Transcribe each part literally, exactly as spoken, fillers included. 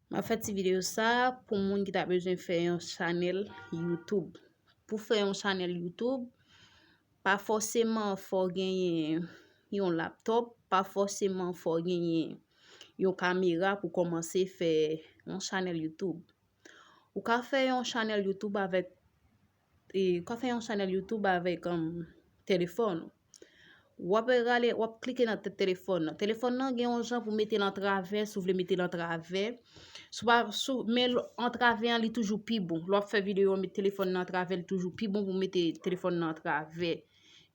M ap fè ti videyo sa pou moun ki ta bezwen fè yon chanèl YouTube. Pou fè yon chanèl YouTube, pa fòseman fò w genyen yon laptòp, pa fòseman fò w genyen yon kamera pou kòmanse fè yon chanèl YouTube. Ou ka fè yon chanèl YouTube avèk, e, ou ka fè yon chanèl YouTube avèk, um, telefòn ou. W ap rale, w ap klike nan tèt telefòn nan. Telefòn nan gen yon jan pou mete l antravè, si w vle mete l antravè. Si w pa, si w, men l, antravè an, li toujou pi bon. Lè w ap fè videyo, met telefòn nan antravè, li toujou pi bon pou mete telefòn nan antravè.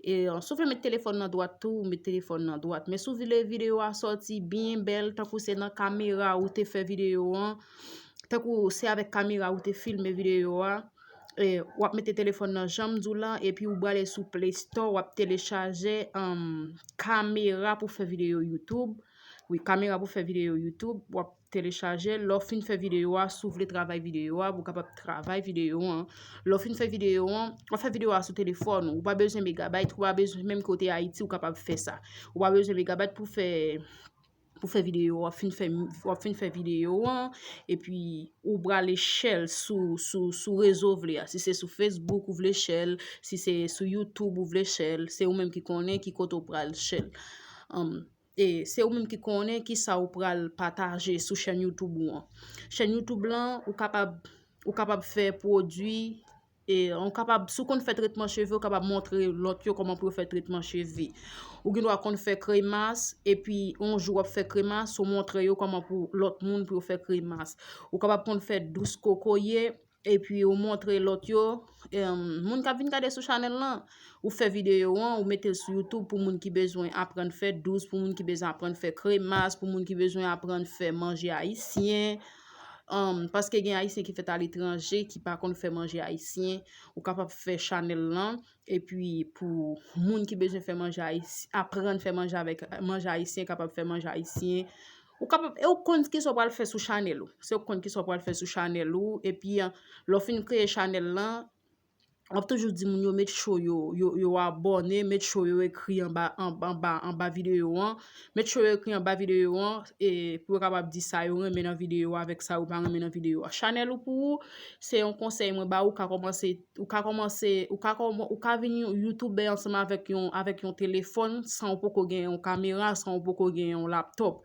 E, si w vle met telefòn nan dwat tou, ou met telefòn nan dwat. Men si w vle videyo a sòti byen bèl, tankou se nan kamera ou te fè videyo an, tankou se avèk kamera ou te filme videyo a, e, w ap mete telefòn nan jan m di w la, epi ou prale sou Play Store, w ap telechaje, um, kamera pou fè videyo YouTube. Wi, kamera pou fè videyo YouTube, w ap telechaje. Lè w fin fè videyo a, si w vle travay videyo a, ou kapab travay videyo an. Lè w fin fè videyo an, w ap fè videyo a sou telefòn ou. Ou pa bezwen megabayt, ou pa bezwen, menm ke w te Ayiti, ou kapab fè sa. Ou pa bezwen megabayt pou fè pou fè videyo, w ap fin fè, w ap fin fè videyo an, epi ou prale share l sou, sou, sou rezo w vle a. Si se sou Facebook ou vle share l, si se sou YouTube ou vle share l, se ou menm ki konnen ki kote w pral share l. Um, e se ou menm ki konnen ki sa ou pral pataje sou chèn YouTube ou an. Chèn YouTube lan, ou kapab, ou kapab fè pwodui, e, ou kapab, si w konn fè tretman cheve, ou kapab montre lòt yo kòman pou yo fè tretman cheve. Ou gen dwa konn fè kremas, epi yon jou w ap fè kremas, ou montre yo kòman pou lòt moun pou yo fè kremas. Ou kapab konn fè dous kokoye, epi ou montre lòt yo, em, moun k ap vin gade sou chanèl lan, ou fè videyo an, ou mete l sou YouTube pou moun ki bezwen aprann fè dous, pou moun ki bezwen aprann fè kremas, pou moun ki bezwen aprann fè manje ayisyen. Um, paske gen Ayisyen ki fèt aletranje, ki pa konn fè manje ayisyen, ou kapab fè chanèl lan. Epi pou moun ki bezwen fè manje ayisyen, aprann fè manje avèk manje ayisyen, kapab fè manje ayisyen. Ou kapab, e ou konn kisa w pral fè sou chanèl ou. Se ou konn kisa w pral fè sou chanèl ou. Epi, an, lè w fin kreye chanèl lan, w ap toujou di moun yo make sure yo, yo, yo abòne, make sure yo ekri anba, anba, anba, anba videyo an. Make sure yo ekri anba videyo an, e pou yo kapab di sa yo renmen nan videyo a avèk sa yo pa renmen nan videyo a. Chanèl ou pou ou, se yon konsèy mwen ba ou, ou ka kòmanse, ou ka kòmanse, ou ka kòman-, ou ka vin yon youtubè ansanm avèk yon, avèk yon telefòn, san ou poko gen yon kamera, san ou poko gen yon laptòp.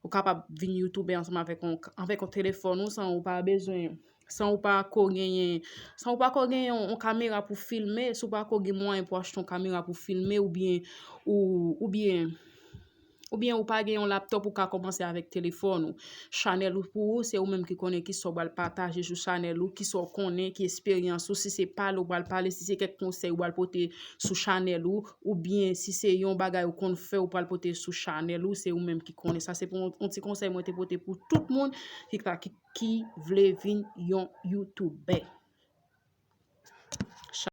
Ou kapab vin youtubè ansanm avèk yon, avèk yon telefòn ou, san ou pa bezwen, san ou pa ko genyen, san ou pa ko genyen yon, yon kamera pou filme, si ou pa ko gen mwayen pou achte yon kamera pou filme, oubyen, ou, oubyen, oubyen ou pa gen yon laptòp, ou ka kòmanse avèk telefòn ou. Chanèl ou pou ou, se ou menm ki konnen kisa w pral pataje sou chanèl ou, kisa w konnen, ki esperyans ou, si se pale ou pral pale, si se kèk konsèy ou pral pote sou chanèl ou, oubyen si se yon bagay ou konn fè, ou pral pote sou chanèl ou, se ou menm ki konnen. Sa se pou yon, yon ti konsèy mwen te pote pou tout moun ki ta, ki, ki vle vin yon youtubè.